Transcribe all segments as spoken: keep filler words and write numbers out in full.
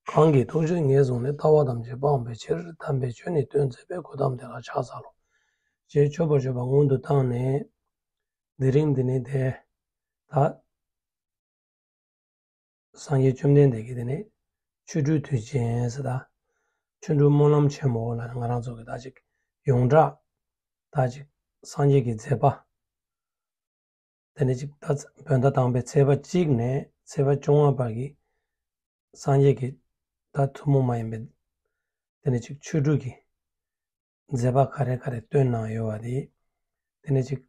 གང་གིས་ཐུགས་རྗེས་ངེས་བཟུང་ནས། ལྟ་བ་ཐམས་ཅད་སྤང་བའི་ཕྱིར། དམ་པའི་ཆོས་ནི་སྟོན་མཛད་པའི། གོའུ་ཏམ་དེ་ལ་ཕྱག་འཚལ་ལོ། ཞེས་མཆོད་པར་བརྗོད་པ་སྔོན་དུ་བཏང་ནས། དེ་རིང་འདི་ནི་དེ། ད། སངས་རྒྱས་བཅོམ་ལྡན་འདས་ཀྱིས་དེ་ནི་ཆོ་འཕྲུལ་དུས་ཆེན་ཟེར་ད། ཆོ་འཕྲུལ་སྨོན་ལམ་ཆེན་མོ་ལ་ང་རང་ཚོ་གི་ད་ཅིག་ཡོངས་གྲགས། ད་ཅིག་སངས་རྒྱས་ཀྱི་མཛད་པ། དེ་ནི་ཅིག་ད་བོད་ཟླ་དང་པའི་ཚེས་པ་གཅིག་ནས་ཚེས་པ་བཅོ་ལྔ་བར་གྱི་སངས་རྒྱས་ཀྱི་ད་ཐུན་མོང་མ་ཡིན་པའི་དེ་ནི་ཅིག་ཆོ་འཕྲུལ་གྱི་མཛད་པ་ག་རེ་ག་རེ་སྟོན་གནང་ཡོད་པ་དེ། དེ་ནི་ཅིག་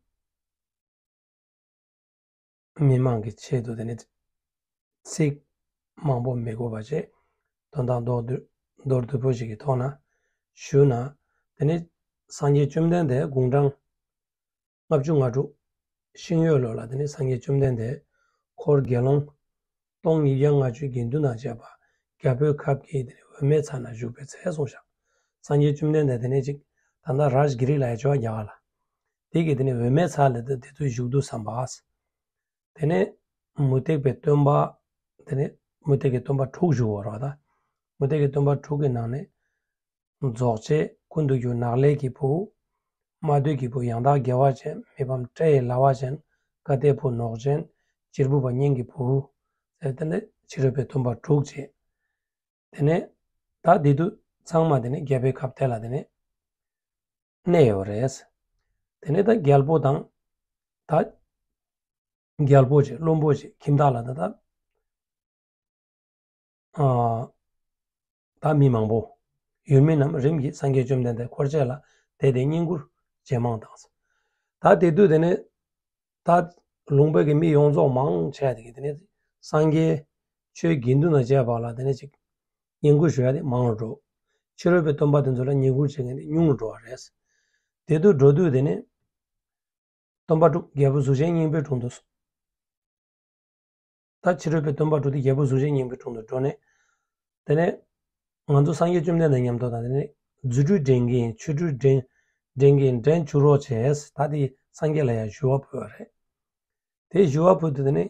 མི་མང་གི་ཆེད་དུ་དེ་ནི་ཚིག་མང་པོ་མི་དགོས་པ་བྱས། དོན་དག་མདོར་བསྡུས་མདོར་བསྡུས་པོ་ཞིག་གི་ཐོག་ན་ཞུས་ན། དེ་ནི་སངས་རྒྱས་བཅོམ་ལྡན་འདས་དགུང་གྲངས་ལྔ་བཅུ་ང་དྲུག་ཤིང་ཡོས་ལོ་ལ་དེ་ནི་སངས་རྒྱས་བཅོམ་ལྡན་འདས་འཁོར་དགེ་སློང་སྟོང་ཉིས་བརྒྱ་ལྔ་བཅུའི་དགེ་འདུན་དང་བཅས་པ་རྒྱལ་པོའི་ཁབ་ཀྱི་དེ་ནི་འོད་མའི་ཚལ་ན་བཞུགས་པའི་ཚེ་གསུངས་ཤག་སངས་རྒྱས་བཅོམ་ལྡན་འདས་དེ་ནི་ཅིག་ད་ལྟ་རཱཇ་གི་རི་ལ་ཡ་ཅོ་བ་རྒྱ་གར་ལ། དེ་གི་དེ་ནི་འོད་མའི་ཚལ་ལ་དེ་དེ་དུས་བཞུགས་འདུག་བསམ་པ། དེ་ནས་མུ་སྟེགས་པའི་སྟོན་པ། དེ་ནས་མུ་སྟེགས་ཀྱི་སྟོན་པ་དྲུག་བཞུགས་པ་རེད་ད། མུ་སྟེགས་ཀྱི་སྟོན་པ་དྲུག་གི་ནང་ནས་རྫོགས་བྱེད་ཀུན་ཏུ་རྒྱུ་ནག་ལས་ཀྱི་བུ། རྨ་དུས་ཀྱི་བུ་ཡང་དག་དགེ་བ་ཅན། མི་ཕམ་སྤྲེའི་ལ་བ་ཅན། ཀ་ཏའི་བུ་ནོག་ཅན། གཅེར་བུ་པ་གཉན་གྱི་བུ། ཟེར་དེ་ནས་ཕྱི་རོལ་པའི་སྟོན་པ་དྲུག་བྱས། དེ་ནས་ད་དེ་དུས་ཚང་མ་དེ་ནས་རྒྱལ་པོའི་ཁབ་དེ་ལ་དེ་ནས་གནས་ཡོད་རེད། དེ་ནས་ད་རྒྱལ་པོ་དང་ད་རྒྱལ་པོ་ཅིག་བློན་པོ་ཅིག་ཁྱིམ་བདག་ལ་ད་ད་ཨ་ད་མི་མང་པོ་ཡུལ་མི་རྣམས་རིམ་གྱིས་སངས་རྒྱས་བཅོམ་ལྡན་འདས་འཁོར་བཅས་ལ་དད་དེ་བསྙེན་བཀུར་ཇེ་མང་དང་། ད་དེ་དུས་དེ་ནས་ད་ལུང་པའི་གི་མི་ཡོངས་རྫོགས་མང་ཆེ་བ་དེ་གི་དེ་ནས་སངས་རྒྱས་ཆོས་དགེ་འདུན་དང་བཅས་པ་ལ་དེ་ནས་ཅིག་བསྙེན་བཀུར་ཞུ་ཡ་དེ་མང་རུ་འགྲོ། ཕྱི་རོལ་པའི་སྟོན་པ་དེ་ཚོ་ལ་བསྙེན་བཀུར་བྱེད་མཁན་དེ་ཉུང་རུ་འགྲོ་བ་རེད། དེ་དུས་འགྲོ་དུས་དེ་ནས་སྟོན་པ་དྲུག་རྒྱལ་པོ་གཟུགས་ཅན་སྙིང་པོའི་དྲུང་དུ་སོང་། ད་ཕྱི་རོལ་པའི་སྟོན་པ་དྲུག་དེ་རྒྱལ་པོ་གཟུགས་ཅན་སྙིང་པོའི་དྲུང་དུ་འགྲོ་ནས། དེ་ནས་ང་ཚོ་སངས་རྒྱས་བཅོམ་ལྡན་འདས་མཉམ་དུ་དང་དེ་ནས་རྫུ་འཕྲུལ་འགྲན་གྱི་ཡིན། ཆོ་འཕྲུལ་འགྲན་འགྲན་གྱི་ཡིན། འགྲན་བཅུག་རོགས་བྱས། ད་དེ་སངས་རྒྱས་ལ་ཡང་ཞུ་བ་ཕུལ་བ་རེད། དེ་ཞུ་བ་ཕུལ་དུས་དེ་ནས་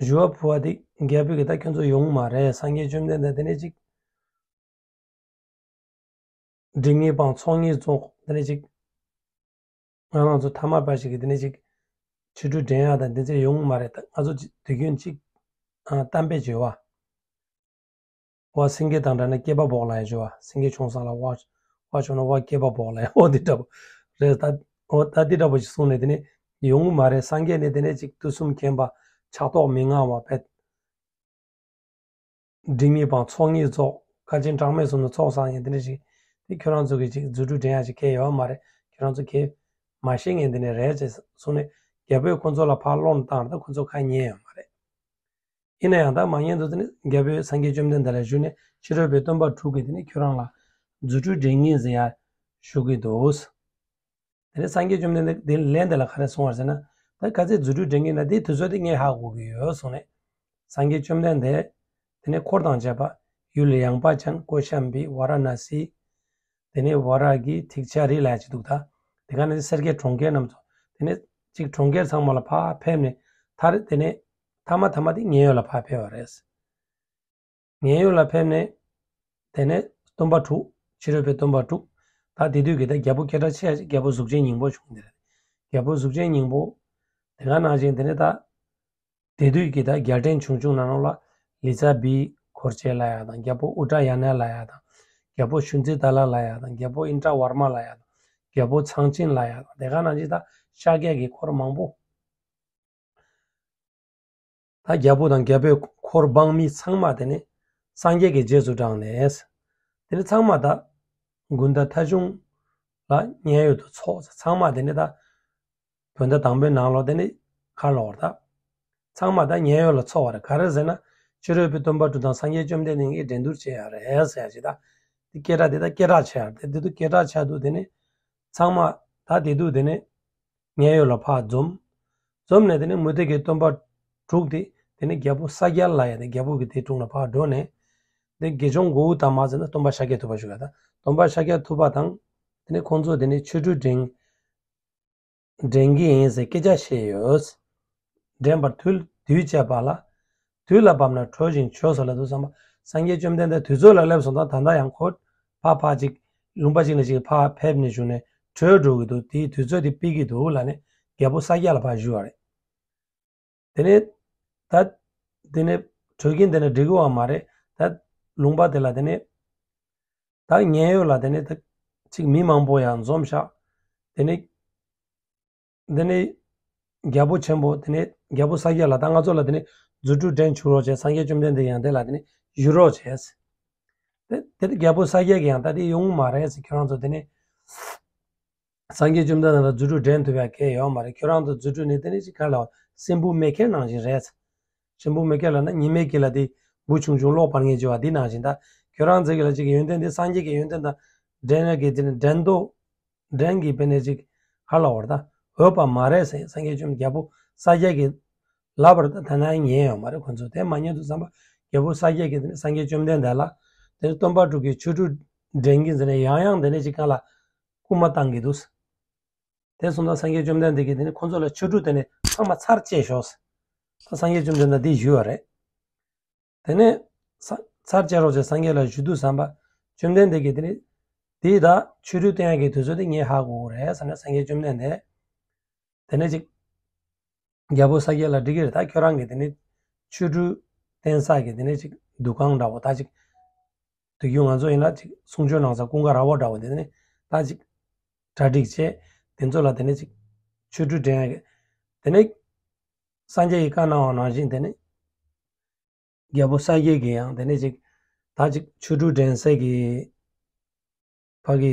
ཞུ་བ་ཕུལ་བ་དེ་རྒྱལ་པོས་ཀྱི་ད་ཁྱོད་ཚོ་ཡོང་མ་རེད། སངས་རྒྱས་བཅོམ་ལྡན་འདས་དེ་ནས་ཅིག་འབྲིང་གཉེན་སྤངས་ཚོགས་གཉིས་རྫོགས། དེ་ནས་ཅིག་ང་རང་ཚོ་ཐ་མལ་པ་ཞིག་གིས་དེ་ནས་ཅིག་ཆོ་འཕྲུལ་འགྲན་ཡག་དང་འདི་ཚོ་ཡོང་མ་རེད། ད་ང་ཚོ་དུས་རྒྱུན་ཅིག་ཨ་གཏམ་དཔེ་བརྗོད་པ། ཝ་སེང་གེ་དང་འདྲ་ན་སྐེད་པ་སྦོག་ལ་ཡ་བརྗོད་པ། སེང་གེ་མཆོང་ས་ལ་ཝ་ཝ་མཆོང་ན་ཝ་སྐེད་པ་སྦོག་ལ་ཡ། ཨོ་འདི་འདྲ་པོ་རེད་ད། ཨོ་ད་འདི་འདྲ་པོ་ཞིག་གསུངས་ནས་དེ་ནས་ཡོང་གི་མ་རེད། སངས་རྒྱས་ནས་དེ་ནས་ཅིག་དུས་གསུམ་མཁྱེན་པ། ཕྱག་རྟོགས་མི་མངའ་བ་བས། འབྲིང་གཉེན་སྤངས་ཚོགས་གཉིས་རྫོགས། བསྐལ་ཆེན་གྲངས་མེད་གསུམ་དུ་ཚོགས་བསགས་མཁན་དེ་འདྲ་ཞིག་དེ་ཁྱོད་རང་ཚོ་གིས་ཅིག་རྫུ་འཕྲུལ་འགྲན་ཡག་ཅིག་གལ་ཡོད་མ་རེད། ཁྱོད་རང་ཚོ་གལ་མ་ཤེས་མཁན་དེ་འདྲ་རེད་ཅེས་གསུངས་ནས་རྒྱལ་པོས་ཁོ་ཚོ་ལ་ཕར་བློ་བཏང་རེད། ད་ཁོ་ཚོ་ཁ་ཉན་ཡོད་མ་རེད། ཡིན་ན་ཡང་ད་མ་ཉན་དུ་དེ་ནི་རྒྱལ་པོས་སངས་རྒྱས་བཅོམ་ལྡན་འདས་ལ་ཞུས་ནས་ཕྱི་རོལ་པའི་སྟོན་པ་དྲུག་གིས་དེ་ནི་ཁྱོད་རང་ལ་རྫུ་འཕྲུལ་འགྲན་གྱི་ཡིན་ཟེར་ཡ་ཞུ་གི་འདུག་དེ་ནས་སངས་རྒྱས་བཅོམ་ལྡན་འདས་དེ་ལན་དེ་ལ་ག་རེ་གསུངས་པ་རེད་ཟེར་ན། ད་ག་ཚད་རྫུ་འཕྲུལ་འགྲན་གྱི་ཡིན་ན་དེ་དུས་ཚོད་དེ་ངས་ཧ་གོ་གི་ཡོད་གསུངས་ནས། སངས་རྒྱས་བཅོམ་ལྡན་འདས་དེ་ནས་འཁོར་དང་བཅས་པ་ཡུལ་ཡངས་པ་ཅན་ཀོ་ཤམ་བི་ཝཱ་ར་ཎ་སི། དེ་ནས་ཝཱ་ར་གི་ཐིག་ཆ་རི་ལ་ཡ་ཅིག་འདུག་ད་དེ་ག་ནས་སེར་སྐྱའི་གྲོང་ཁྱེར་རྣམས་སུ་དེ་ནས་ཅིག་གྲོང་ཁྱེར་ཚང་མ་ལ་ཕར་ཕེབས་ནས་མཐར་དེ་ནས་མཐའ་མ་མཐའ་མ་དེ་མཉན་ཡོད་ལ་ཕར་ཕེབས་པ་རེད། མཉན་ཡོད་ལ་ཕེབས་ནས། དེ་ནས་སྟོན་པ་དྲུག་ཕྱི་རོལ་པའི་སྟོན་པ་དྲུག་ད་དེ་དུས་ཀྱི་ད་རྒྱལ་པོ་སྐད་གྲགས་ཆེ་ཡ་ཅིག་རྒྱལ་པོ་གཟུགས་ཅན་སྙིང་པོ་བྱུང་འདི་རེད། རྒྱལ་པོ་གཟུགས་ཅན་སྙིང་པོ། དེ་ག་ནང་བཞིན་དེ་ནས་ད། དེ་དུས་ཀྱི་ད་རྒྱལ་ཕྲན་ཆུང་ཆུང་ནང་ལོགས་ལ་ལི་ཙ་བི་འཁོར་བཅས་ལ་ཡ་དང་། རྒྱལ་པོ་ཨུ་ཏྲ་ཡ་ན་ལ་ཡ་དང་། རྒྱལ་པོ་ཤུན་ཙི་ཏ་ལ་ལ་ཡ་དང་། རྒྱལ་པོ་ཨིན་ཏྲ་ཝར་མ་ལ་ཡ་དང་། རྒྱལ་པོ་ཚངས་བྱིན་ལ་ཡ་དང་། དེ་ག་ནང་བཞིན་ད་ཤཱཀྱ་གི་འཁོར་མང་པོ། ད་རྒྱལ་པོ་དང་རྒྱལ་པོའི་འཁོར་འབངས་མི་ཚང་མ་དེ་ནི་སངས་རྒྱས་ཀྱི་རྗེས་སུ་འབྲངས་ནས། དེ་ནི་ཚང་མ་ད་དགུན་ཟླ་ཐ་ཆུང་ལ་མཉན་ཡོད་དུ་ཚོགས། ཚང་མ་དེ་ནི་ད་བོད་ཟླ་དང་པོའི་ནང་ལོགས་དེ་ནི་ག་ལོག་ད་ཚང་མ་ད་མཉན་ཡོད་ལ་ཚོགས་པ་རེད། ག་རེ་ཟེར་ན་ཕྱི་རོལ་པའི་སྟོན་པ་དྲུག་དང་སངས་རྒྱས་བཅོམ་ལྡན་འདས་ཀྱི་འགྲན་བསྡུར་བྱེད་ཡ་རེད་ཟེར་ཡ་ཅིག་ད་དེ་སྐད་གྲགས་དེ་ད་སྐད་གྲགས་ཆེ་ཡ་རེད། དེ་དུས་སྐད་གྲགས་ཆེ་དུས་དེ་ནི་ཚང་མ་ད་དེ་དུས་དེ་ནི། མཉན་ཡོད་ལ་ཕར་འཛོམས། འཛོམས་ནས་དེ་ནས་མུ་སྟེགས་ཀྱི་སྟོན་པ་དྲུག་དེ་དེ་ནས་རྒྱལ་པོ་ས་སྐྱ་ལ་ཡ་དེ་རྒྱལ་པོ་གི་དེ་དྲུང་ལ་ཕར་འགྲོ་ནས། དེ་དགེ་སྦྱོང་མགོ་བོ་དང་མ་ཟེར་ན་སྟོན་པ་ཤཱཀྱ་ཐུབ་པ་ཞུ་ཡ་ད་སྟོན་པ་ཤཱཀྱ་ཐུབ་པ་དང་། དེ་ནས་ཁོང་ཚོ་དེ་ནས་ཆོ་འཕྲུལ་འགྲན་འགྲན་གྱི་ཡིན་ཟེར་སྐད་ཆ་བཤད་ཡོད། འགྲན་པར་དུས་དུས་བཅད་པ་ལ། དུས་ལ་བབ་ན་གྲོལ་ཞིང་བྱོས་སོ་ལབ་འདུག་བསམ་པ། སངས་རྒྱས་བཅོམ་ལྡན་འདས་དུས་ཚོད་ལ་སླེབས་སོང་ཙང་ད་ལྟ་ཡང་ཁོ་ཕར་ཕར་ཅིག་ལུང་པ་ཅིག་ནས་ཅིག་ཕར་ཕེབས་ནས་བཞུགས་ནས་གྲོལ་འགྲོ་གི་འདུག་དེའི་དུས་ཚོད་དེ་སྤེལ་གྱི་འདུག་ལབ་ནས་རྒྱལ་པོ་ས་སྐྱ་ལ་ཕར་ཞུས་པ་རེད། དེ་ནས་ད་དེ་ནས་གྲོལ་གིན་དེ་ནས་འགྲིག་གི་ཡོད་མ་རེད། ད་ལུང་པ་དེ་ལ་དེ་ནས་ད་ཉེན་ཡོད་ལ་དེ་ནས་ད་ཅིག་མི་མང་པོ་ཡང་འཛོམས་ཤག་དེ་ནས་དེ་ནས་རྒྱལ་པོ་ཆེན་པོ་དེ་ནས་རྒྱལ་པོ་ས་སྐྱ་ལ་ད་ང་ཚོ་ལ་དེ་ནས་རྫུ་འཕྲུལ་འགྲན་བཅུག་རོགས་བྱས། སངས་རྒྱས་བཅོམ་ལྡན་འདས་ཡང་དེ་ལ་དེ་ནས་ཞུ་རོགས་བྱས། དེ་དེ་རྒྱལ་པོ་ས་སྐྱ་གིས་ཡང་ད་དེ་ཡོང་མ་རེད་ཟེར། ཁྱོད་རང་ཚོ་དེ་ནས་སངས་རྒྱས་བཅོམ་ལྡན་འདས་ལ་རྫུ་འཕྲུལ་འགྲན་ཐུབ་ཡ་གལ་ཡོད་མ་རེད། ཁྱོད་རང་ཚོ་རྫུ་འཕྲུལ་ནི་དེ་ནས་ཅིག་ག་ལ་སྲིན་བུ་མེ་ཁྱེར་ནང་བཞིན་རེད། སྲིན་བུ་མེ་ཁྱེར་ལབ་ན་ཉི་མའི་དཀྱིལ་ལ་དེ་འབུ་ཆུང་ཆུང་གློག་འབར་མཁན་ཅིག་ཡོད་པ་དེ་ནང་བཞིན། ད་ཁྱོད་རང་ཚོ་གི་ལ་ཅིག་ཡོན་ཏན་དེ་སངས་རྒྱས་ཀྱི་ཡོན་ཏན་དང་འགྲན་ཡ་གི་དེ་ནས་འགྲན་ཟླ་འགྲན་གྱི་དཔེ་ནས་ཅིག་ཧ་ལ་བར་ད་འོས་པ་མ་རེད་ཟེར། སངས་རྒྱས་བཅོམ་རྒྱལ་པོ་ས་སྐྱ་གིས་ལབ་པར་ད་ད་ན་ཉན་ཡོད་མ་རེད་ཁོ་ཚོ། དེ་མ་ཉན་དུས་ཙམ་པ་རྒྱལ་པོ་ས་སྐྱ་གིས་དེ་ནས་སངས་རྒྱས་བཅོམ་ལྡན་འདས་ལ་དེ་ནས་སྟོན་པ་དྲུག་གི་ཆོ་འཕྲུལ་འགྲན་གྱིན་ཟེར་ནས་ཡང་ཡང་དེ་ནས་ཅིག་གང་ལ་སྐུལ་མ་བཏང་གི་འདུག་དེ་སོང་ཙང་སངས་རྒྱས་བཅོམ་ལྡན་འདས་ཀྱིས་དེ་ནས་ཁོ་ཚོ་ལ་ཆོ་འཕྲུལ་དེ་ནས་ཚང་མ་ཚར་བཅད་ཤོག་ཟེར། ད་སངས་རྒྱས་བཅོམ་ལྡན་འདས་འདི་ཞུས་པ་རེད། དེ་ནས་ས་ཚར་བཅད་རོགས་བྱས་སངས་རྒྱས་ལ་ཞུ་དུས་ཙམ་པ་བཅོམ་ལྡན་འདས་ཀྱིས་དེ་ནས་དེ་ད་ཆོ་འཕྲུལ་བསྟན་ཡག་གི་དུས་ཚོད་དེ་ངས་ཧ་གོ་གི་རེད་ཟེར་ནས་སངས་རྒྱས་བཅོམ་ལྡན་འདས་དེ་ནས་ཅིག་རྒྱལ་པོ་ས་སྐྱ་ལ་འགྲིག་གི་རེད། ད་ཁྱོད་རང་གིས་དེ་ནས་ཆོ་འཕྲུལ་བསྟན་ས་གི་དེ་ནས་ཅིག་འདུ་ཁང་འདྲ་བོ་ད་ཅིག་དུས་རྒྱུན་ང་ཚོ་ཡིན་ན་ཅིག་གསུང་ཆོས་གནང་ས་ཀུན་དགའ་ར་བ་འདྲ་བོ་དེ་ནས་ད་ཅིག་གྲ་སྒྲིག་བྱས། དེ་ཚོ་ལ་དེ་ནས་ཅིག་ཆོ་འཕྲུལ་འགྲན་ཡག་གི་དེ་ནས་སངས་རྒྱས་ཀྱིས་བཀའ་གནང་བ་ནང་བཞིན་དེ་ནས་རྒྱལ་པོ་ས་སྐྱ་གིས་ཡང་དེ་ནས་ཅིག་ད་ཅིག་ཆོ་འཕྲུལ་འགྲན་སའི་གི་ཕ་གི་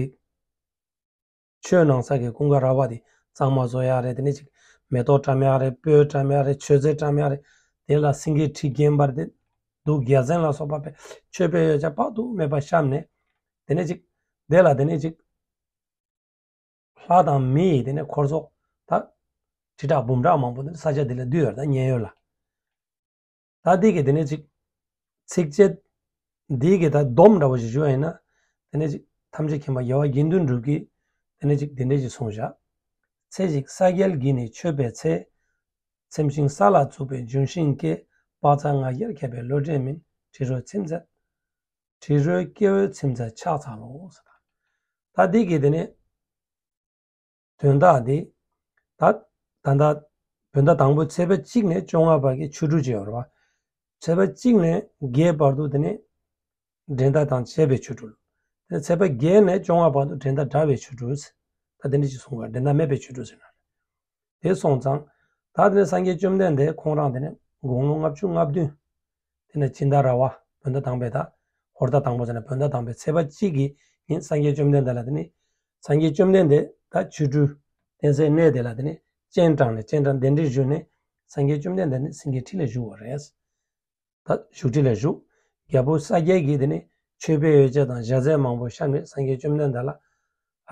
ཆོས་གནང་ས་གི་ཀུན་དགའ་ར་བ་དེ་གཙང་མ་བཟོ་ཡག་རེད། དེ་ནས་ཅིག་མེ་ཏོག་བཀྲམ་ཡག་རེད། སྤོས་བཀྲམ་ཡག་རེད། མཆོད་རྫས་བཀྲམ་ཡག་རེད། དེ་ལ་སེང་གེའི་ཁྲི་བརྒྱན་པར་དེ་འདུག་རྒྱལ་མཚན་ལ་སོགས་པ་པའི་མཆོད་པའི་ཡོ་བྱད་དཔག་ཏུ་མེད་པ་བཤམས་ནས་དེ་ནས་ཅིག་དེ་ལ་དེ་ནས་ཅིག་ལྷ་དང་མི་ཡི་དེ་ནས་འཁོར་ཚོགས་ད་ཁྲི་ཕྲག་འབུམ་ཕྲག་མང་པོ་དེ་ས་ཆ་དེ་ལ་འདུས་ཡོད་རེད། ད་མཉན་ཡོད་ལ། ད་འདི་གི་དེ་ནས་ཅིག་ཚིགས་བཅད་འདི་གི་ད་སྡོམ་འདྲ་བོ་ཞིག་ཞུ་བ་ཡིན་ན། དེ་ནས་ཅིག་ཐམས་ཅད་མཁྱེན་པ་རྒྱལ་བ་དགེ་འདུན་གྲུབ་ཀྱིས་དེ་ནས་ཅིག་འདི་འདྲ་ཞིག་གསུངས་བཞག་ཚེ་ཞིག་ས་རྒྱལ་གྱིས་ནི་མཆོད་པའི་ཚེ། ཚེམས་ཤིང་ས་ལ་བཙུགས་པའི་ལྗོན་ཤིང་སྐྱེས། དཔག་ཚད་ལྔ་བརྒྱར་ཁྱབ་པའི་ལོ་འབྲས་སྨིན། དྲི་རོའི་ཚིམ་ཚད། དྲི་རོའི་སྐྱེ་བོའི་ཚིམ་ཚད་ཕྱག་འཚལ་ལོ། ད་འདི་གི་དེ་ནས་དོན་དག་འདི། ད་ད་ལྟ་བོད་ཟླ་དང་པོའི་ཚེས་པ་གཅིག་ནས་བཅོ་ལྔ་བར་གྱི་ཆོ་འཕྲུལ་ཅིག་ཡོད་རེད་བ། ཚེས་པ་གཅིག་ནས་བརྒྱད་བར་དུ་དེ་ནས་འགྲན་ཟླ་དང་བཅས་པའི་ཆོ་འཕྲུལ། དེ་ནས་ཚེས་པ་བརྒྱད་ནས་བཅོ་ལྔ་བར་དུ་འགྲན་ཟླ་བྲལ་བའི་ཆོ་འཕྲུལ། ད་དེ་འདྲ་ཅིག་གསུངས་པ། འགྲན་ཟླ་མེད་པའི་ཆོ་འཕྲུལ་ཟེར་ན། དེ་སོང་ཙང་། ད་དེ་ནས་སངས་རྒྱས་བཅོམ་ལྡན་འདས་ཁོང་རང་དེ་ནས་དགུང་ལོ་ལྔ་བཅུ་ང་བདུན། དེ་ནས་སྤྱི་ཟླ་ར་བ་བོད་ཟླ་དང་པའི་ད། ཧོར་ཟླ་དང་པོ་ཟེར་ན་བོད་ཟླ་དང་པའི་ཚེས་པ་གཅིག་གི་ཉིན་སངས་རྒྱས་བཅོམ་ལྡན་འདས་ལ་དེ་ནས། སངས་རྒྱས་བཅོམ་ལྡན་འདས་ད་ཆོ་འཕྲུལ་བསྟན་སའི་གནས་དེ་ལ་དེ་ནས་སྤྱན་དྲངས་ནས་སྤྱན་དྲངས་གདན་འདྲེན་ཞུས་ནས་སངས་རྒྱས་བཅོམ་ལྡན་འདས་ནི་སེང་གེའི་ཁྲི་ལ་བཞུགས་པ་རེད། ད་བཞུགས་ཁྲི་ལ་བཞུགས། རྒྱལ་པོ་ས་སྐྱ་གིས་དེ་ནས་མཆོད་པའི་ཡོ་བྱད་དང་ཞལ་ཟས་མང་པོ་བཤམས་ནས་སངས་རྒྱས་བཅོམ་ལྡན་འདས་ལ་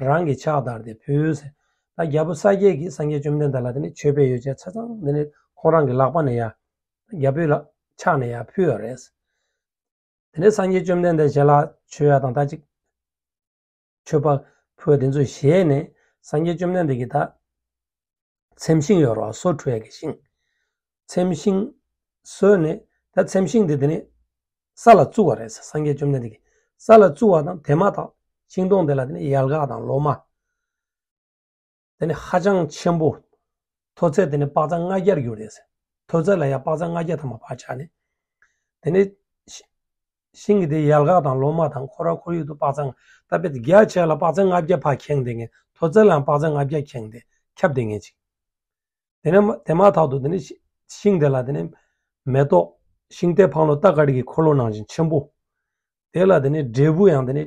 རང་གིས་ཕྱག་བདར་ཏེ་ཕུལ་ཟེར། ད་རྒྱལ་པོ་ས་སྐྱ་གིས་སངས་རྒྱས་བཅོམ་ལྡན་འདས་ལ་དེ་ནས་མཆོད་པའི་ཡོ་བྱད་ཆ་ཚང་དེ་ནས་ཁོང་རང་གི་ལག་པ་ནས་ཡར་རྒྱལ་པོའི་ལག་ཕྱག་ནས་ཡར་ཕུལ་བ་རེད། དེ་ནས་སངས་རྒྱས་བཅོམ་ལྡན་འདས་ཞལ་ལག་མཆོད་ཡ་དང་ད་ཅིག་མཆོད་པ་ཕུལ་བ་དེ་ཚོ་བཞེས་ནས་སངས་རྒྱས་བཅོམ་ལྡན་འདས་ཀྱིས་ད་ཚེམས་ཤིང་ཡོད་རེད་བ། སོ་འཁྲུ་ཡ་གི་ཤིང་། ཚེམས་ཤིང་བཟོས་ནས་ད་ཚེམས་ཤིང་དེ་དེ་ནས་ས་ལ་བཙུགས་པ་རེད། སངས་རྒྱས་བཅོམ་ལྡན་འདས་ཀྱིས་ས་ལ་བཙུགས་པ་དང་དེ་མ་ཐག་ཤིང་སྡོང་དེ་ལ་དེ་ནས་ཡལ་ག་དང་ལོ་མ། དེ་ནི་ཧ་ཅང་ཆེན་པོ། མཐོ་ཚད་དེ་ནི་དཔག་ཚད་ལྔ་བརྒྱར་གྱུར་རེད་ཟེར། མཐོ་ཚད་ལ་ཡང་དཔག་ཚད་ལྔ་བརྒྱ་ཐམ་པ་ཕར་ཆགས་ནས། དེ་ནི་ཤི་ཤིང་གི་དེ་ཡལ་ག་དང་ལོ་མ་དང་ཁོ་ར་ཁོར་ཡུག་ཏུ་དཔག་ཚད་ལྔ། ད་དཔེ་རྒྱ་ཆེ་ལ་དཔག་ཚད་ལྔ་བརྒྱ་ཕར་ཁེངས་བསྡད་མཁན། མཐོ་ཚད་ལའང་དཔག་ཚད་ལྔ་བརྒྱ་ཁེངས་ཏེ་ཁྱབ་བསྡད་མཁན་ཅིག་དེ་ནས་མ་དེ་མ་ཐག་ཏུ་དེ་ནི་ཤི་ཤིང་དེ་ལ་དེ་ནི་མེ་ཏོག་ཤིང་རྟའི་འཕང་ལོ་རྟ་དཀར་གྱི་འཁོར་ལོ་ནང་བཞིན་ཆེན་པོ། དེ་ལ་དེ་ནི་འབྲས་བུ་ཡང་དེ་ནི་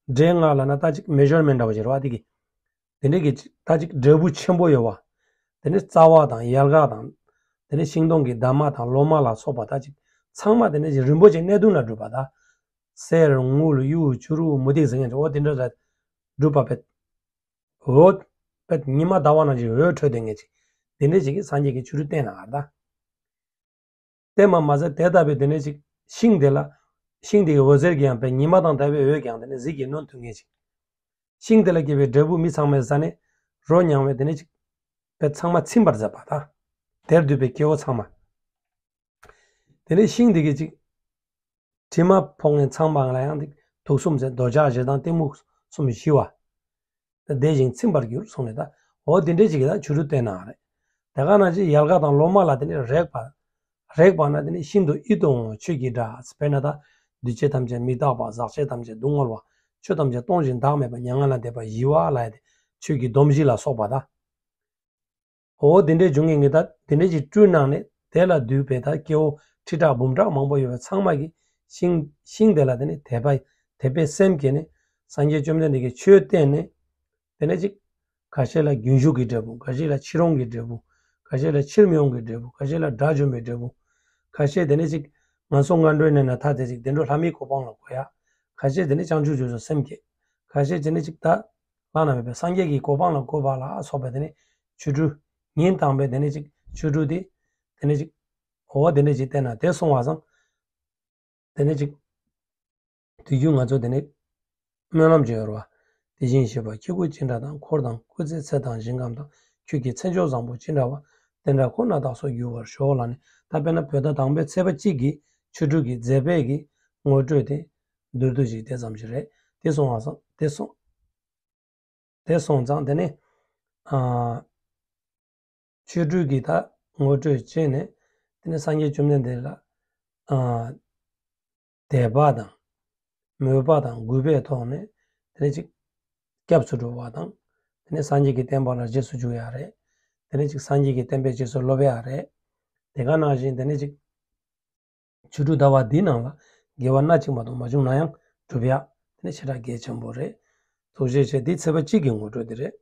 འབྲས་ལྔ་ལབ་ན་ད་ཅིག་མེ་ཞོར་མེ་འདྲ་བ་ཞིག་རེད་བ། དེ་གི་དེ་འདྲའི་གི་ད་ཅིག་འབྲས་བུ་ཆེན་པོ་ཡོད་བ། དེ་ནི་རྩ་བ་དང་ཡལ་ག་དང་། དེ་ནི་ཤིང་སྡོང་གི་འདབ་མ་དང་ལོ་མ་ལ་སོགས་པ་ད་ཅིག་ཚང་མ་དེ་ནི་ཅིག་རིན་པོ་ཆེ་གནས་བདུན་ལ་གྲུབ་པ་ད། གསེར་དངུལ་གཡུ་བྱུ་རུ་མུ་ཏིག་ཟེར་མཁན་ཅིག་འོ་དེ་འདྲ་ལ་གྲུབ་པ་བེད། འོད། བེད་ཉི་མ་ཟླ་བ་ནང་བཞིན་འོད་འཕྲོས་བསྡད་མཁན་ཅིག་དེ་འདྲའི་ཅིག་གིས་སངས་རྒྱས་ཀྱི་ཆོ་འཕྲུལ་བསྟན་གནང་བ་ད། དེ་མ་མ་ཟད་དེ་ལྟ་བུའི་དེ་ནས་ཅིག་ཤིང་དེ་ལ། ཤིང་དེ་གི་འོད་ཟེར་གྱིས་ཡང་བས་ཉི་མ་དང་ལྟ་བུའི་འོད་ཀྱང་དེ་ནས་ཟིལ་གྱིས་གནོན་ཐུབ་མཁན་ཅིག་ཤིང་དེ་ལ་སྐྱེས་པའི་འབྲས་བུ་མི་ཚང་མས་ཟ་ནས་རོ་མྱང་བས་དེ་ནས་ཅིག་བས་ཚང་མ་ཚིམ་པར་མཛད་པ་དང་། དེར་འདུས་པའི་སྐྱེ་བོ་ཚང་མ། དེ་ནས་ཤིང་དེ་གི་ཅིག་དྲི་མ་ཕོག་མཁན་ཚང་མ་ལ་ཡང་དེ་དུག་གསུམ་ཟེར། འདོད་ཆགས་ཞེ་སྡང་གཏི་མུག་གསུམ་ཞི་བ། དེ་བདེ་ཞིང་ཚིམ་པར་འགྱུར་གསུངས་ནས། ད་འོ་དེ་འདྲས་ཅིག་གི་ད་ཆོ་འཕྲུལ་བསྟན་གནང་རེད། དེ་ག་ནང་བཞིན་ཡལ་ག་དང་ལོ་མ་ལ་དེ་ནས་རེག་པ། རེག་པ་ན་དེ་ནས་ཤིན་ཏུ་ཡིད་དུ་འོང་བ་ཆོས་ཀྱི་སྒྲ། དཔེར་ན་ད་འདུས་བྱས་ཐམས་ཅད་མི་རྟག་པ། ཟག་བཅས་ཐམས་ཅད་སྡུག་བསྔལ་བ། ཆོས་ཐམས་ཅད་སྟོང་ཞིང་བདག་མེད་པ། མྱ་ངན་ལས་འདས་པ་ཞི་བ་ལ་ཡང་དེ་ཆོས་ཀྱི་སྡོམ་བཞི་ལ་སོགས་པ་ད། འོ་དེ་འདྲའི་འབྱུང་ངེས་ངེས་ད་དེ་འདྲའི་ཅིག་སྤྲུལ་གནང་ནས། དེ་ལ་འདུས་པའི་ད་སྐྱེ་བོ་ཁྲི་ཕྲག་འབུམ་ཕྲག་མང་པོ་ཡོད་པའི་ཚང་མ་གི་ཤིང་ཤིང་དེ་ལ་དེ་ནས་དད་པ་དད་པའི་སེམས་བསྐྱེད་ནས། སངས་རྒྱས་བཅོམ་ལྡན་འདས་ཀྱི་ཆོས་བསྟན་ནས། དེ་ནས་ཅིག་ཁ་ཤས་ལ་རྒྱུན་ཞུགས་ཀྱི་འབྲས་བུ། ཁ་ཤས་ལ་ཕྱིར་འོང་གི་འབྲས་བུ། ཁ་ཤས་ལ་ཕྱིར་མི་འོང་གི་འབྲས་བུ། ཁ་ཤས་ལ་དགྲ་བཅོམ་པའི་འབྲས་བུ། ཁ་ཤས་དེ་ནས་ཅིག་ངན་སོང་ལྔ་འགྲོའི་གནས་ནས་ཐར་ཏེ་ཅིག་བདེ་འགྲོ་ལྷ་མིའི་གོ་འཕང་ལ་འགོད་ཡ། ཁ་ཤས་དེ་ནས་བྱང་ཆུབ་སྦྱོར་སོགས་སེམས་བསྐྱེད། ཁ་ཤས་དེ་ནས་ཅིག་ད་བླ་ན་མེད་པའི་སངས་རྒྱས་ཀྱི་གོ་འཕང་ལ་འགོད་པ་ལ་སོགས་པའི་དེ་ནས་ཆོ་འཕྲུལ། ཉིན་དང་པའི་དེ་ནས་ཅིག་ཆོ་འཕྲུལ་དེ་དེ་ནས་ཅིག་འོ་དེ་ནས་ཅིག་བསྟན་ན་དེ་སོང་བ་སང་། དེ་ནས་ཅིག་དུས་རྒྱུན་ང་ཚོ་དེ་ནས་སྨོན་ལམ་བརྗོད་ཡོད་རེད་བ། དེ་བཞིན་གཤེགས་པ་ཁྱེད་སྐུ་ཅི་འདྲ་དང་། འཁོར་དང་སྐུ་ཚེ་ཚད་དང་ཞིང་ཁམས་དང་། ཁྱོད་ཀྱི་མཚན་མཆོག་བཟང་པོ་ཅི་འདྲ་བ། དེ་འདྲ་ཁོ་ན་བདག་སོགས་འགྱུར་བར་ཤོག་ལབ་ནས། ད་དཔེར་ན་བོད་ཟླ་དང་པའི་ཚེས་པ་གཅིག་གི་ཆོ་འཕྲུལ་གྱི་མཛད་པའི་གི་ངོ་སྤྲོད་དེ་མདོར་བསྡུས་ཤིག་དེ་ཙམ་ཞིག་རེད། དེ་སོང་བ་སང་དེ་སོང་དེ་སོང་ཙང་དེ་ནས་ཨ། ཆོ་འཕྲུལ་གྱི་ད་ངོ་སྤྲོད་བྱས་ནས། དེ་ནས་སངས་རྒྱས་བཅོམ་ལྡན་འདས་ལ་ཨ། དད་པ་དང་མོས་པ་དང་གུས་པའི་ཐོག་ནས་དེ་ནས་ཅིག་སྐྱབས་སུ་འགྲོ་བ་དང་། དེ་ནས་སངས་རྒྱས་ཀྱི་བསྟན་པ་ལ་རྗེས་སུ་འཇུག་ཡ་རེད། དེ་ནས་ཅིག་སངས་རྒྱས་ཀྱི་བསྟན་པའི་རྗེས་སུ་སློབ་ཡ་རེད། དེ་ག་ནང་བཞིན་དེ་ནས་ཅིག་ཆོ་འཕྲུལ་ཟླ་བ་འདིའི་ནང་ལ་དགེ་བ་སྣ་གཅིག་མ་གཏོགས་མ་བྱུང་ན་ཡང་སྒྲུབ་ཡ། དེ་ནི་ཞེ་དྲག་གལ་ཆེན་པོ་རེད། ཐུགས་རྗེ་ཆེ། འདི་ཚེས་པ་གཅིག་གི་ངོ་སྤྲོད་འདི་རེད།